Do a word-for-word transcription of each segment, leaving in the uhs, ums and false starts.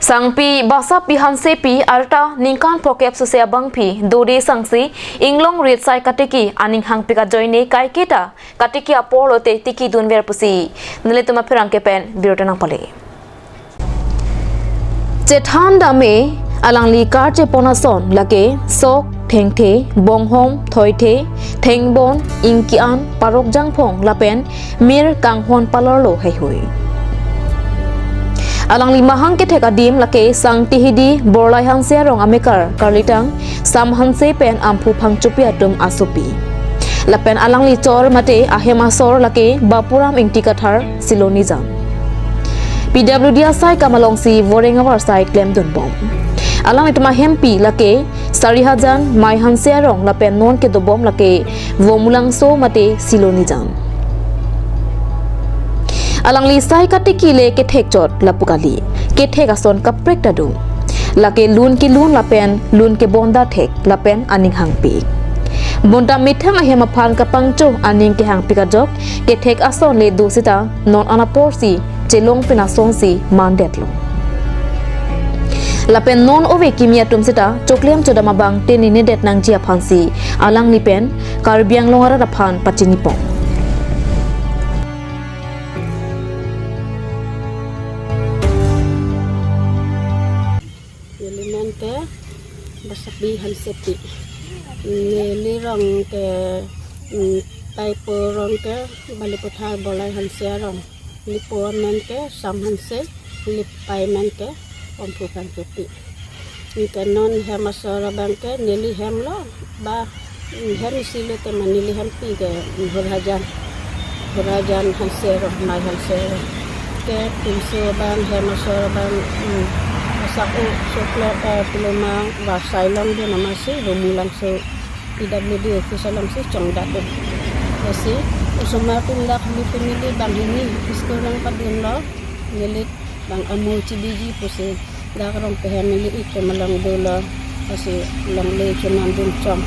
Sangpi Basapi Hansepi arta ningkan phokep suse abangpi dode sangsi inglong rit sai katiki aning hangpik ajoine kaiketa katiki apor lote tikidunver pusi nelitum apherangke pen birta nangpale. Chethan dame alangli karchepon ason lake sok, thengthe, bonghom, thoithe, thengbon, ingki-an, parok jangphong lapen mir kanghon palarlo heihui. Alangli mahang kethek adim lake Sangti Hidi, Borlai Hanse arong amekar karlitang Sam Hanse pen Amphu Phangchopi atum asopi. Lapen alangli chor mate ahem asor lake Bapuram Ingti Kathar, Silonijan. P W D asai kam alongsi voreng avarsai klemdunbom. Alanglitum ahempi lake Sarihajan, Mai Hanse arong lapen non kedobom lake Vomulangso mate Silonijan. Alangli sai katiki le kethek chot lapu kali. Kethek ason kaprek ta do. Lake lun kelun lapen lun kebonda thek lapen aning hangpik. Bonta methang ahem aphan kapangcho aning kehangpik ajok kethek ason le do sita non anaporsi chelong pen asonsi mandetlo. Lapen non ove kimi atum sita choklem chodam abang teninedet nangji aphansi alangli pen Karbi Anglong arat aphan pachinipon. Neli men ke Basapi Hansepi. Neli rong ke, mm, Taipo rong ke Balipathar Borlai Hanse arong. Neli po men ke Sam Hanse, neli pai men ke Amphu Phangchopi. Neli ke non hem asor abang ke neli hem lo, ba, mm, hem isi lo tema neli hempi ke, mm, Hurhajan. Hurhajan Hanse arong, Mai Hanse arong. Ke pinso abang, hem asor abang, mm, asak u, soklo, eh, peloma, varsai longdun amatsi, Vomulangso P W D office alongsi chongdat do. Lasi, osomar pindak hini family banghini school nangpadunlo, neli bang amo chibiji pusi, dak rong pehem neli itum along dolo, lasi longle chonam dun chong.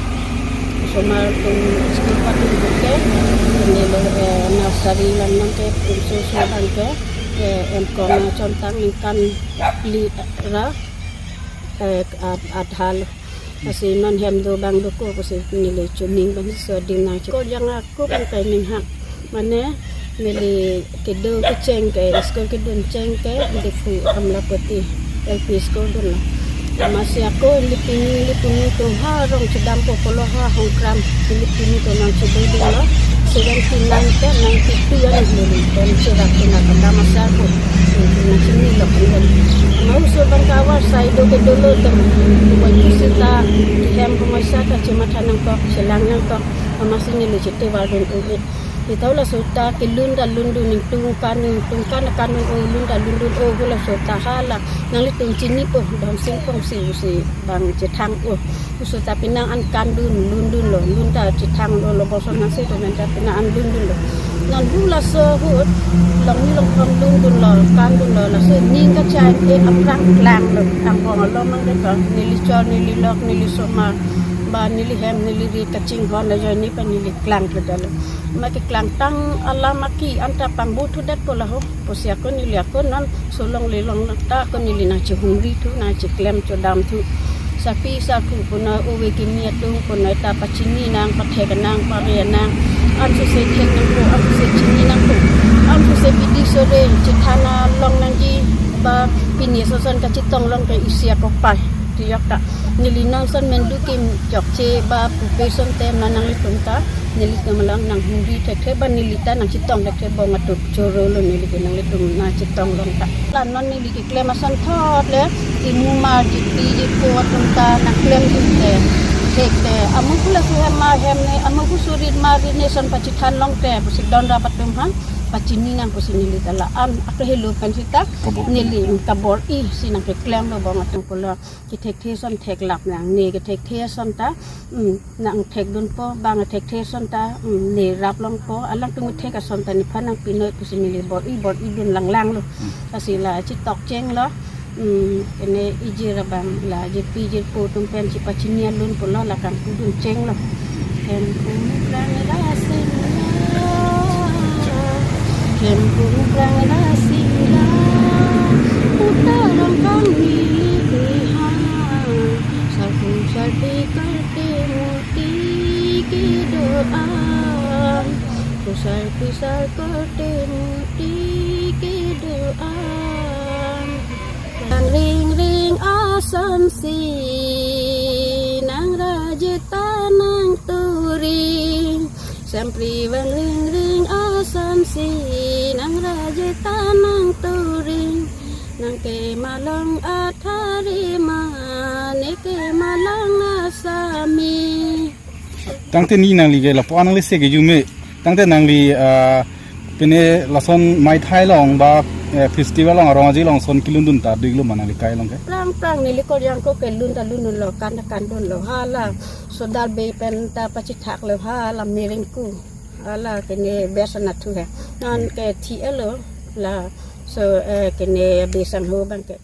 Osomar atum school padun ke, neli, eh, nursery lang nang ke, pinso so bang ke, eh, M.Com chontang ningkan phli ra, eh, ad-, adhal. Lasi non hem do bang doko pusi neli chuning bang so dim nang ko jang ako bang kai ning hak. Mane neli kedo kecheng ke, school kedun cheng ke Diphu Amlapati L P school dunlo. Amatsi ako neli pini, neli pini tum ha rong chedampo pulo ha Hongkram neli pini tum nangchedodunlo. Seventy nine ke ninety two an neli tum cherak pina kata masa ako. Neli nangchinilok neli. Mau so bang kavarsai do kedolo tem. Buat sita hem pemaisa ta chematha nangkok, chelang nangkok. Amatsi neli chete vardun u-e. Ita ula sota kelun ta lundun, ningtung kan, ningtung kan, kan o lun ta lundun o, ula sota hala nanglitum chinipo, Donsing Pongsi pusi bang chethang o. Sota pinang an kandun, lundunlo, lun ta chethanglo, lo boson nangsi to men ta pinang an lundunlo. Non hu laso ahut, longni longkhom lundunlo, kandunlo, laso ning kachai ke aphrang klanglo, angbong along mang de ka, neli chor, neli lok, neli somar, ba neli hem, neli rit kachinghon ajoine pen neli klangkledetlo. Ma keklangtang alam aki anta pangbu thudetpo laho. Pusi ako neli ako non solong lelong ta ako neli nangchihumri thu, nangchiklem chodam thu. Sapi sarpo puna ove kimi atum puna ta pachini nang, pathek nang, pare nang. Ansose thek nangpo, ansose chini nangpo. Ansose bidi sore chethana long nangji ba pini soson kachitong long ke isi ako pai. Tiyok ta. Neli non son mendu kim chokche ba pupe son tem na nanglitum ta. Nelitum along nanghumri thekthe ba neli ta nangchitong thekthe bong atum chorolo neli ke nanglitum nangchitong long ta. La non neli keklem ason thot le imu mar jipi jipo atum ta nangklem jipi thekte. Amu pula suhem mar hem ne, amu ku surit mar ne son pachithan longte pusi don rap atum han pachini nang pusi neli ta la an akhelo pen sita. Kabor. Neli kabor-i si nangkeklemlo bong atum pulo. Kethekthe son theklap nangne, kethekthe son ta, mm, nangthekdunpo, bang thekthe son ta, mm, ne rap longpo, alangtum thek ason ta nephan nangpinoi pusi neli bor-i, bor-i dun langlanglo. Hmm. Lasi la chitok chenglo, mm, kene ijir abang la jirpi jirpo atum pen chipachini alun pulo la kangkudun chenglo. Hem kung prang la sing la, hem kung prang la sing la, uta rong kang ni Ason si nang raje ta nang turing, Sempri Vang Ring Ring ason si nang raje ta nang turing, nang ke malong athari ma, ne ke malong asami. Tangte ni nangli ke lapu-an nangli se ke jume. Tangte nangli ah, pine lason maithai along ba eh, festival along arong aji along son kelun dun ta dui lo ma nangli kai along ke. Plang plang neli Korjang ko kelun ta lun lo, kan ta kan lun lo, hala sodar be pen ta pachethak lo, hala miring ku, hala kene bes anathu he. Non ke thi elo, laso eh, kene be sangho abang ke.